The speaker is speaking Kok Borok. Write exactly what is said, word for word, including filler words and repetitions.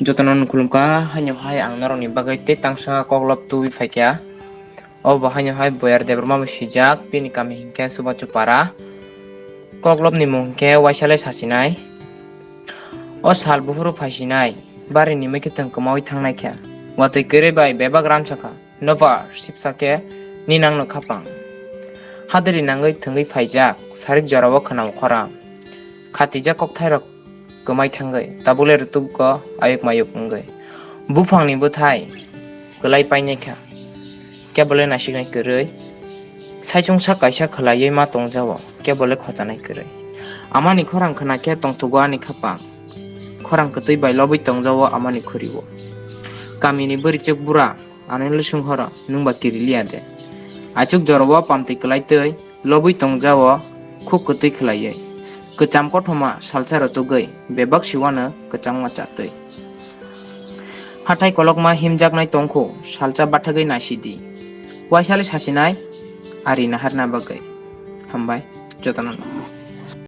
Jotono no khulumkha, haino hai ang norokni bagwi tei tangsa koklop tubui phaikha. Obo haino hai Boyar Debbarma bai swijak, bini kami hinkhe Subachupara. Koklopni mung hinkhe Waisalai Sasinai. O sal buphuru phaisinai, barini mikitwng kwmaui thangnaikha. Watwi kwrwi bai bebak ransakha. Nobar sipsa khe ninangno khapang. Hadri nangwi thwngwi phaijak, sarik jorao khwnao khora. Khatijak kokthairok kwmai thangwi, tabukle rwtwkgo ayuk mayuk wngwi. Buphangni bwthai kwlai painaikha. Kebole nasiknai kwrwi. Saichung sak kaisa khwlaiwi ma tongjao, kebole khochanai kwrwi. Amani khorang khna khe tongthugo ani khapang. Khorang kwtwi bai lobwi tongjao amani khuriwo. Kamini bwrwichwk bura, ano lusung horo, nwng ba kiriliya de. Achuk jorao pamtwi kwlaitwi, lobwi tongjao khuk kwtwi khwlaiwi. Kwcham kothoma salsa rwtugwi, bebak siwano kwchangma chatwi. Hathai kolokma himjaknai tongkhu, salsa bathagwi naisidi. Waisali sasinai, ari naharna bagwi. Hambai, jotono.